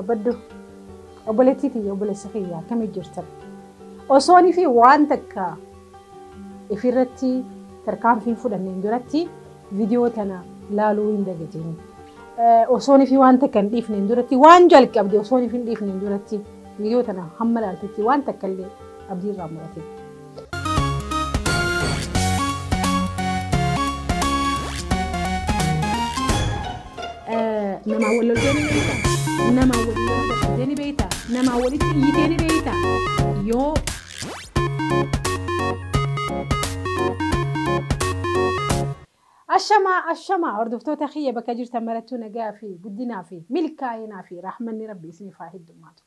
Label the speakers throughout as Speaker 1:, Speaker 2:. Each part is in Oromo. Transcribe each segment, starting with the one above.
Speaker 1: Dubbadhu. Obboleettii tiyya, obboleessa kiyya, akkamii jirtan? Osoonii fi waan takka ifirratti tarkaanfii fudhanneen duratti viidiyoo tana laaluu hin dagatiin. Osoonii fi waan takka hin dhiifneen duratti, waan jalqabde osoonii fi hin dhiifneen duratti viidiyoo tana hamma laaltutti waan takka illee abdii irraa murate. Namaa wal loltee ni beektaa? Namaa wal loltee ni beektaa? Namaa walitti iyyitee ni beektaa? Yoo Ashamaa, ashamaa, hordoftoota kiyya bakka jirtan marattuu nagaa fi guddinaa fi milkaa'inaa fi rahmanni rabbi isiniif haa heddummaatu.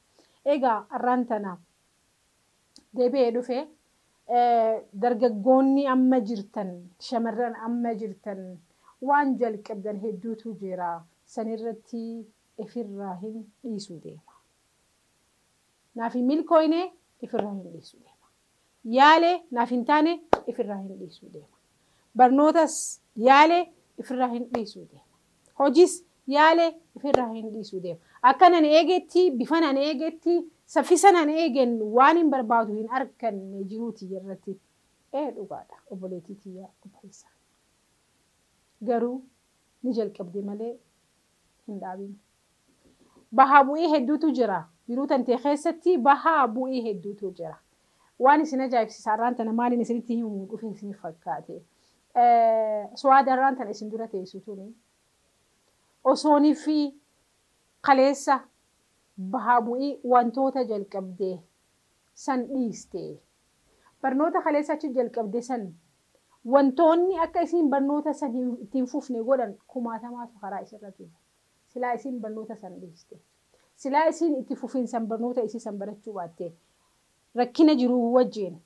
Speaker 1: Egaa har'aan tana deebi'ee dhufee dargaggoonni amma jirtan, shamarran amma jirtan, waan jalqabdan hedduutu jira. Sanirratti ifirraa hin dhiisuu deema. Naaf hin milkooyne, ifirraa hin dhiisuu deema. Yaalee naaf hin taane, ifirraa hin dhiisuu deema. Barnootas yaalee ifirraa hin dhiisuu deema. Hojiis yaalee ifirraa hin dhiisuu deema. Akka nan eegetti, bifa nan eegetti, saffisa nan eegen waan hin barbaadu hin arganne jiruu tiyya irratti. Ee, dhugaadha, obboleettii tiyya, obboleessaa. Garuu ni jalqabde malee hin dhaabin. Bahaa bu'ii hedduutu jira. Jiruu tantee keessatti bahaa bu'ii hedduutu jira. Waan isin ajaa'ibsiisa har'aan tana maaliin isinitti himuu dhufe isiniif fakkaate? Suwaada har'aan tana isin dura teessu tuni osoonii fi kaleessa bahaa bu'ii wantoota jalqabdee san dhiiste. Barnoota kaleessa achi jalqabde san wantoonni akka isin barnoota san ittiin fufne godhan kumaatamaatu karaa isirra ture. Silaa isin barnoota san dhiiste. Silaa isin itti fufiinsan barnoota isii san barachuu baatte. Rakkina jiruu wajjin,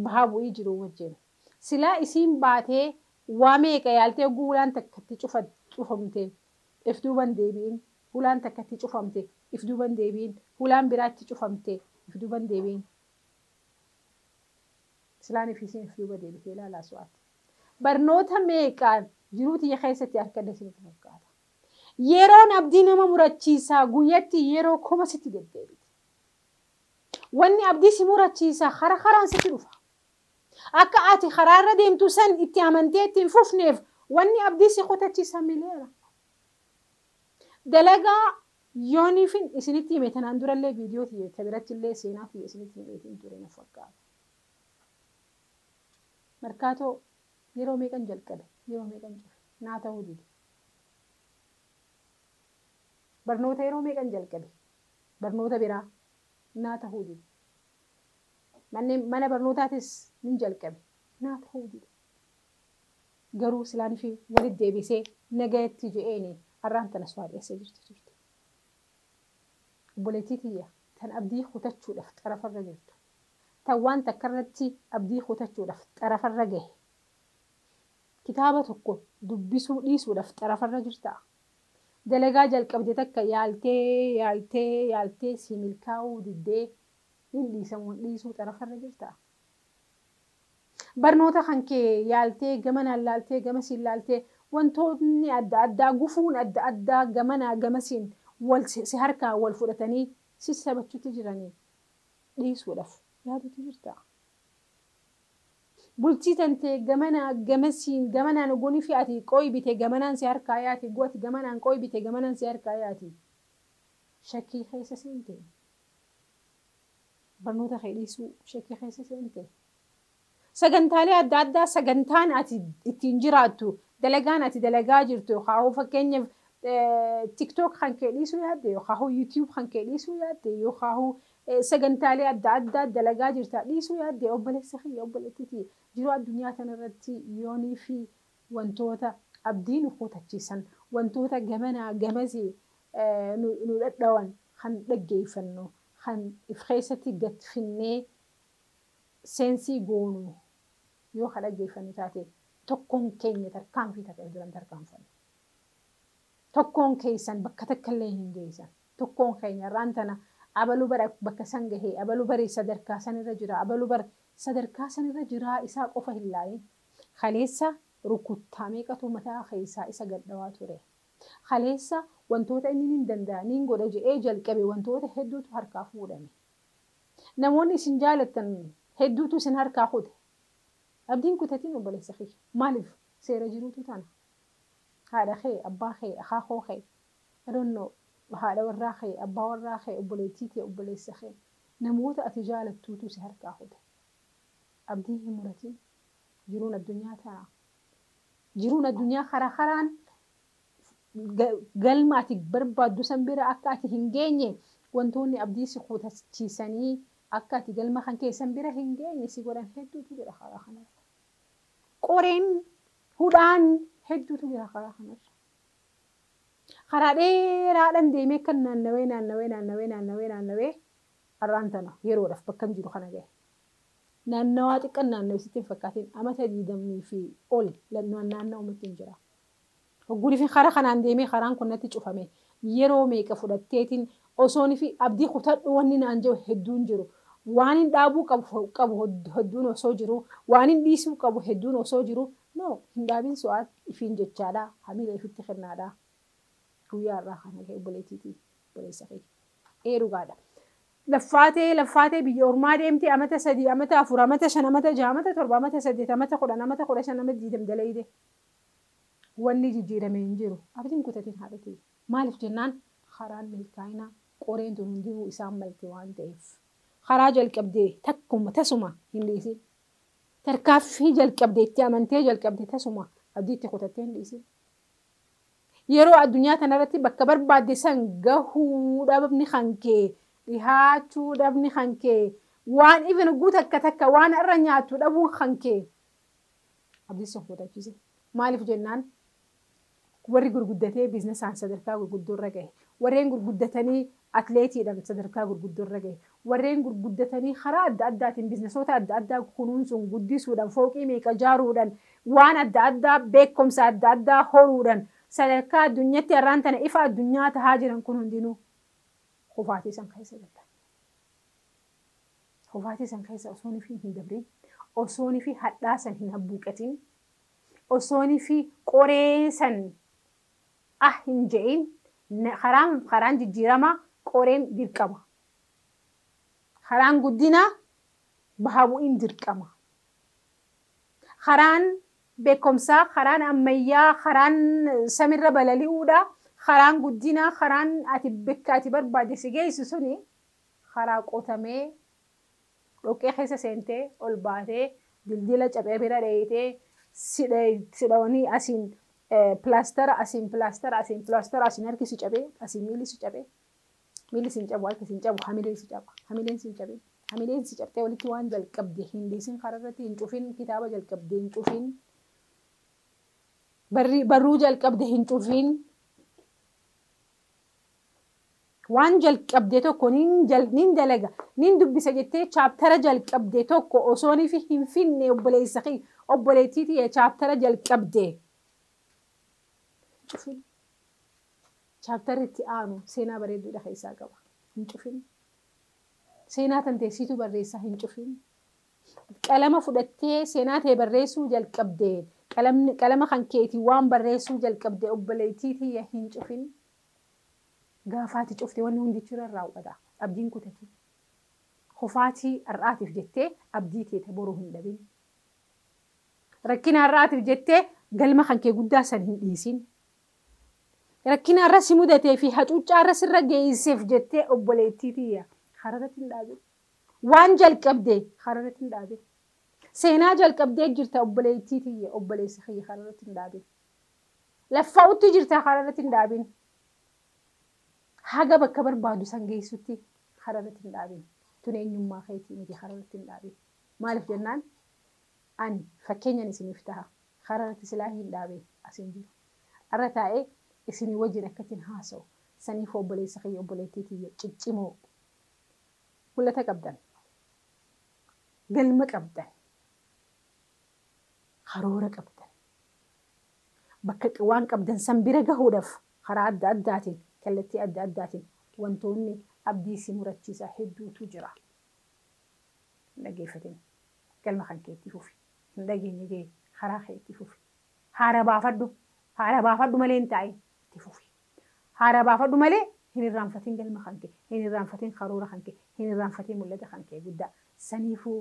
Speaker 1: bahaa bu'ii jiruu wajjin. Silaa isiin baatee waa meeqa yaaltee hogguu hulaan takkatti cufamte if duuban deebi'in, hulaan takkatti cufamte if duuban deebi'in, hulaan biraatti cufamte if duuban deebi'in. Silaan if isiin if duuba deebitee ilaalaa su'aati. Barnoota meeqaan jiruu tiyya keessatti harkadha isinitti fakkaata? Yeroon abdii nama murachiisaa guyyatti yeroo 1000 sitti deddeebiti. Wanni abdii si murachiisaa karaa karaan sitti dhufa. Akka ati karaarra deemtu san itti amantee itti hin fufneef wanni abdii si kutachiisa miliyoona. Dalagaa yooniifin isinitti hime tanaan durallee viidiyoo tiyya ta biratti illee seenaa tiyya isinitti himeetiin ture na fakkaata. Markaatoo yeroo meeqan jalqabe, yeroo meeqan cufe, naa ta'uu dide. Barnoota yeroo meeqan jalqabe, barnoota biraa naa ta'uu dide. Manneen mana barnootaatis nin jalqabe, naa ta'uu dide. Garuu silaan fi walitti deebisee nagayatti je'eeni har'aan tana su'aa eessa jirti turte? Obboleettii tiyya tan abdii kutachuudhaaf xarafarra jirtu. Tan waan takka irratti abdii kutachuudhaaf xarafarra gahe. Kitaaba tokko dubbisuu dhiisuudhaaf xarafarra jirtaa? Dalagaa jalqabde takka yaaltee yaaltee yaaltee si milkaa'uu diddee hin dhiisamu hin dhiisuu xarafarra jirtaa? Barnoota kan kee yaaltee gamanaan laaltee gamasiin laaltee wantoonni adda addaa, gufuun adda addaa gamanaa gamasiin wal si harkaa wal fudhatanii si sabachuutti jiranii dhiisuudhaaf yaaduutti jirtaa? Bultii tantee gamanaa gamasiin gamanaan ogoni fi ati qoybite gamanaan si harkaa yaati, gu ati gamanaan qoybite gamanaan si harkaa yaati. Shakkii keessa seente. Barnoota kee dhiisuu shakkii keessa seente. Sagantaalee adda addaa, sagantaan ati ittiin jiraattu, dalagaan ati dalagaa jirtu, yookaan fakkeenyaaf TikTok kan kee dhiisuu yaadde, yookaan YouTube kan kee dhiisuu yaadde, yookaan sagantaalee adda addaa dalagaa jirta dhiisuu yaadde, obboleessa kiyya, obboleettii tiyya, jiruu addunyaa kanarratti yoonii fi wantoota abdii nu kutachiisan, wantoota gamanaa gamasii nu dhadhawan kan dhaggeeffannu, kan if keessatti gadfinnee seensii goonu yoo ka dhaggeeffannu taate, tokkoon keenya tarkaanfii takka duran tarkaanfannu. Tokkoon keessan bakka takka illee hin geessan. Tokkoon keenya irraan tana abaluu bara bakka san gahee, abaluu bari sadarkaa sanirra jira, abaluu bara sadarkaa sanirra jira isaa qofa hin laalin. Kaleessa rukuttaa meeqatu mataa keessaa isa gadhawaa ture? Kaleessa wantoota inni hin danda'aniin godha jedhee jalqabe wantoota hedduutu harkaa fuudhame. Namoonni isin jaalattan hedduutu isin harkaa kute. Abdiin kutatiin obboleessa kiyya. Maaliif? Seera jiruutu tana. Haadha kee, abbaa kee, akaakoo kee, I don't know, haadha warraa kee, abbaa warraa kee, obboleettii kee, obboleessa kee. Namoota ati jaalattuutu si harkaa kute. Abdii hin muratiin. Jiruun addunyaa tana. Jiruun addunyaa karaa karaan galma ati barbaaddu san bira akka ati hin geenye wantoonni abdii si kutachiisanii akka ati galma kan keessan bira hin geenye si godhan hedduutu jira karaa kanarra. Qoreen hudhaan hedduutu jira karaa kanarra. Karaa dheeraadhaan deemee kan naannawee naannawee naannawee naannawee naannawee har'aan tana yeroodhaaf bakka hin jiru kana gahe. Naannawaa xiqqaan naannawee sitti hin fakkaatin amata 20 fi ol naannawumatti hin jira. Hogguun fi karaa kanaan deemee karaan kun natti cufame yeroo meeqa fudhatteetiin osoon fi abdii kutadhu wanni naan jiru hedduun jiru. Waan hin dhaabuu qabu hedduun osoo jiru, waan hin dhiisuu qabu hedduun osoo jiru, no hin dhaabin su'aat ifiin jechaadha, hamiila ifitti kennaadha. Guyyaa irraa kana gahe obboleettiitii obboleessa kee. Ee dhugaadha. Laffaatee laffaatee biyya ormaa deemtee amata 3, amata 4, amata 5, amata 6, amata 7, amata 8, amata 10, amata 15, amata 20 dalayde. Wanni jijjiirame hin jiru. Abdiin kutatiin haadhatii. Maaliif jennaan karaan milkaa'inaa qoreen tun hundinuu isaan malte waan ta'eef. Karaa jalqabdee takkuma tasuma hin dhiisin. Tarkaaffii jalqabdee itti amantee jalqabdee tasuma abdii itti kutattee hin dhiisin. Yeroo addunyaa kanarratti bakka barbaadde san gahuu dhabni kan kee dhihaachuu dhabni kan kee waan even guutuu takka takka waan irra nyaattu dhabuun kan kee abdii sun kutachiise. Maaliif jennaan warri gurguddatee biizinasaan sadarkaa gurguddoo irra gahe, warreen gurguddatanii atleetiidhaan sadarkaa gurguddoo irra gahe, warreen gurguddatanii karaa adda addaatiin biizinasoota adda addaa kunuunsuun guddisuudhaan fooqii meeqa ijaaruudhaan waan adda addaa beekumsa adda addaa horuudhaan sadarkaa addunyaatti har'aan tana ifa addunyaa tahaa jiran kun hundinuu kufaatii san keessa jirta. Kufaatii san keessa osoo fi hin dabrin, osoo fi hadhaa san hin habbuuqatin, osoo fi qoree san hin je'in karaan jijjiiramaa qoreen dirqama. Karaan guddinaa baha bu'iin dirqama. Karaan beekumsaa, karaan ammayyaa, karaan samirra balali'uudha. Karaan guddinaa, karaan ati bakka ati barbaadde si geessu suni karaa qotamee dhoqqee keessa seentee ol baatee dildila cabee bira dheeyitee si dhawanii asiin pilaastara asiin pilaastara asiin pilaastara asiin harki si cabee asiin miilli si cabee miilli si hin cabu harki si hin cabu hamileen si caba hamileen si hin cabin hamileen si cabtee walitti waan jalqabde hin dhiisin kararratti hin cufin kitaaba jalqabde hin cufin barruu jalqabde hin cufin waan jalqabde tokko nin dalaga nin dubbisa jettee chaaptara jalqabde tokko osoo fi hin finne obboleessa kee obboleettii tiyya chaaptara jalqabde cufin. Chaaptarri itti aanu seenaa bareedduudha keessaa qaba. Hin cufin. Seenaa tan teessitu barreessaa hin cufin. Qalama fudhattee seenaa ta'e barreessuu jalqabde qalama kan keetii waan barreessuu jalqabde obboleettii tiyya hin cufin. Gaafaati cufte wanni hundichi irra raawwata. Abdiin kutatin. Kufaatii har'aatiif jettee abdii teete boruu hin dhabin. Rakkina har'aatiif jettee galma kan kee guddaa san hin dhiisin. Rakkina har'a si mudatee fi hacuuccaa har'a sirra geesseef jettee obboleettii tiyya kararratti hin dhaabin. Waan jalqabde kararratti hin dhaabin. Seenaa jalqabdee jirta obboleettii tiyya obboleessa kiyya kararratti hin dhaabin. Laffaa'utti jirta kararratti hin dhaabin. Haga bakka barbaadu san geessutti kararratti hin dhaabin. Tun eenyummaa keetii miti kararratti hin dhaabin. Maaliif jennaan ani fakkeenyaan isiniif taha kararratti silaa hin dhaabin asin jiru. Har'a taa'ee isinii wajjin akkatiin haasa'u saniif obboleessa kiyya obboleettii tiyya ciccimoo mul'ata qabdan galma qabdan karoora qabdan bakka waan qabdan san bira gahuudhaaf karaa adda addaatiin kallattii adda addaatiin wantoonni abdii si murachiisaa hedduutu jira. Hin dhaggeeffatin galma kan keetti fufi hin dhageenye jee karaa keetti fufi haara baafadhu malee hin taa'in. Itti fufi. Haara baafadhu malee hin irraanfatin galma kan kee, hin irraanfatin karoora kan kee, hin irraanfatin mul'ata kan kee guddaa. Saniifuu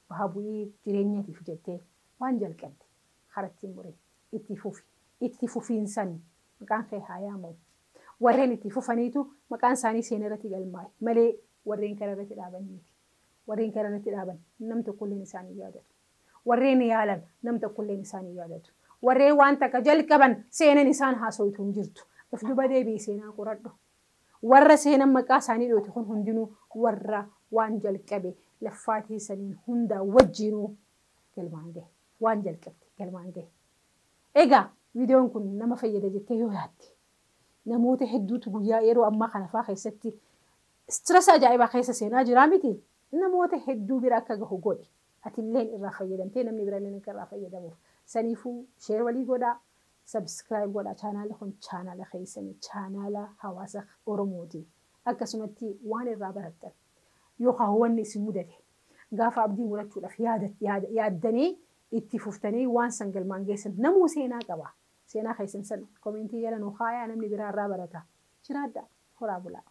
Speaker 1: baha bu'ii jireenyatiif jettee waan jalqabde karatti hin murin. Itti fufi. Itti fufiinsan maqaan kee haa yaamamu. Warreen itti fufaniitu maqaan isaanii seenaa irratti galmaa'e malee warreen kana irratti dhaaban miti. Warreen kana irratti dhaaban nam tokkolleen isaanii yaadatu. Warreen yaalan nam tokkolleen isaanii yaadatu. Warreen waan takka jalqaban seenan isaan haasoitu hin jirtu. Of duba deebi'i, seenaa qoradhu. Warra seenan maqaa isaanii dhoote kun hundinuu warra waan jalqabe laffaatii saniin hundaa wajjinuu galmaan gahe. Waan jalqabde galmaan gahe. Egaa viidiyoon kun nama fayyada jettee yoo yaadde, namoota hedduutu guyyaa yeroo ammaa kana fa'aa keessatti stress ajaa'ibaa keessa seenaa jiraa miti. Namoota hedduu bira akka gahu godhi. Atilleen irraa fayyadamtee namni birallee akka irraa fayyadamuuf. Saniifuu share walii godhaa. Subscribe godhaa. Chaanaala kun chaanaala keessanii, chaanaala hawaasa Oromooti. Akkasumatti waan irraa barattan yookaan wanni isin mudate gaafa abdii murachuudhaaf yaaddanii itti fuftanii waan san galmaan geessan, namuu seenaa qaba. Seenaa keessan san comment jala nuu kaayaa, namni biraa irraa barata. Jiraadhaa, horaa bulaa.